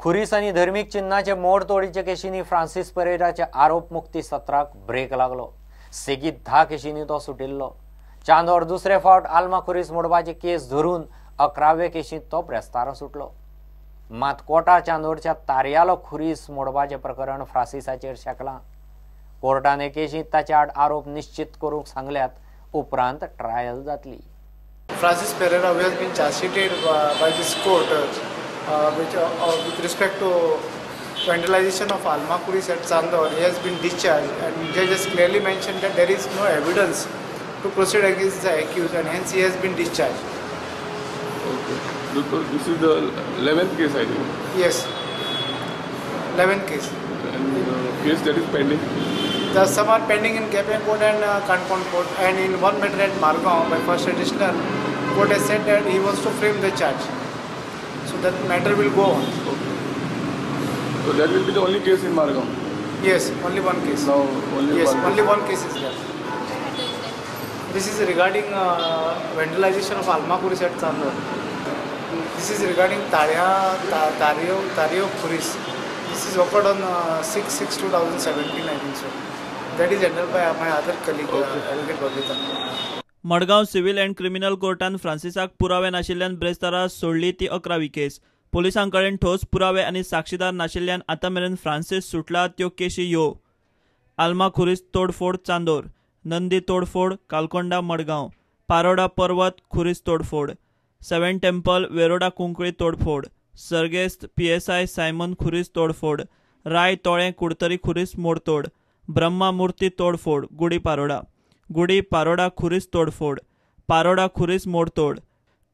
खुरीस आनी धर्मीक चिन्हाचे मोडतोडीचे केशींनी फ्रांसीस परेराच्या आरोप मुक्ती सत्राक ब्रेक लागलो. सेगीत 10 केशींनी तो सुटिल्लो. चांदोर दुसरे फावट आल्मा खुरीस मोडपाची केस धरून 11वे केशींत तो ब्रेस्तारा सुटलो. मात कोटा चांदोरच्या तारयालो खुरीस मोडपाचें प्रकरण फ्रांसिसाचेर शेकलां. कोर्टान हे केशींत ताचे आड आरोप निश्चित करूंक सांगल्यात. उपरांत ट्रायल जातली. Francis Pereira, who has been charged by this court with respect to vandalization of Alma Kuris at Chandor, he has been discharged, and judge has clearly mentioned that there is no evidence to proceed against the accused, and hence he has been discharged. Okay. This is the 11th case, I think. Yes, 11th case. And the case that is pending? The some are pending in Quepem court and Canacona court, and in one matter at Margao by first additional court has said that he wants to frame the charge. So that matter will go on. Okay. So that will be the only case in Margao? Yes, only one case. Now only yes, one only case. One case is there. This is regarding vandalization of Alma Kuris at Chandor. This is regarding Tario Kuris. This is occurred on 6/6/2017, I think so. That is handled by my other colleague, Advocate Babita. Madgaon civil and criminal कोर्टान फ्रांसिसाक पुरावे नाशिल्ल्यान ब्रेस्तारा सोडली ती 11वी केस. पोलिसां कडेन ठोस पुरावे आनी साक्षीदार नाशिल्ल्यान आतां मेरेन फ्रांसीस सुटला त्यो केशी ह्यो: आल्मा खुरीस तोडफोड चांदोर, नंदी तोडफोड कालकोंडा मडगांव, पारोडा पर्वत खुरीस तोडफोड, सेवन टेम्पल वेरोडा कुंकळी तोडफोड, सर्गेस्त PSI Simon खुरीस तोडफोड, राय तोळें कुडतरी खुरीस मोडतोड, ब्रह्मा मूर्ती तोडफोड गुडी पारोडा, गुडी पारोडा खुरीस तोडफोड, पारोडा खुरीस मोडतोड,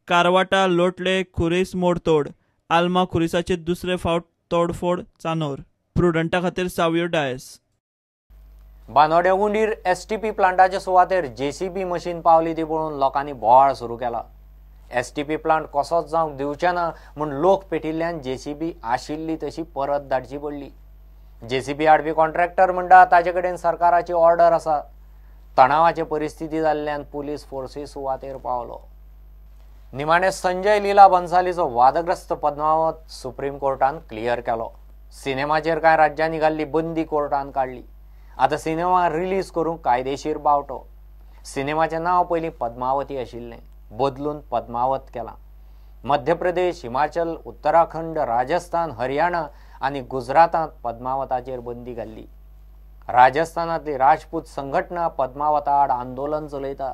कारवाटा लोटले खुरीस मोडतोड, आल्मा खुरीसाचे दुसरे फावट तोडफोड चानोर. प्रुडंटा खातीर सावियो डायस. बांदोड्या उंडीर STP प्लांटाचे सुवातेर JCB machine पावली ती पळोवन लोकांनी बोवाळ सुरू केला. STP plant कसोच जावंक दिवचे ना म्हूण लोक पेटिल्ल्यान JCB आशिल्ली तशी परत धाडची पडली. JCB हाडपी कॉन्ट्रॅक्टर म्हणटा ताचे कडेन सरकाराची ऑर्डर आसा. तणावाची परिस्थिती जाल्ल्यान पुलीस फोर्सूय सुवातेर पावलो. निमाणे संजय लीला भन्सालीचो वादग्रस्त पद्मावत सुप्रीम कोर्टान क्लियर केलो. सिनेमाचेर कांय राज्यांनी घाल्ली बंदी कोर्टान काडली. आतां सिनेमा रिलीज करूंक कायदेशीर बावटो. सिनेमाचें नांव पयलीं पद्मावती आशिल्लें, बदलून पद्मावत केलां. मध्य प्रदेश, हिमाचल, उत्तराखंड, राजस्थान, हरियाणा आनी गुजरातांत पद्मावताचेर बंदी घाल्ली. राजस्थानांतली राजपूत संघटना पद्मावता आड आंदोलन चलयता.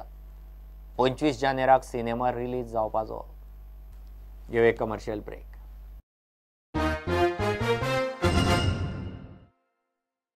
25 जानेराक सिनेमा रिलीज जावपाचो. घेवया कमर्शियल ब्रेक.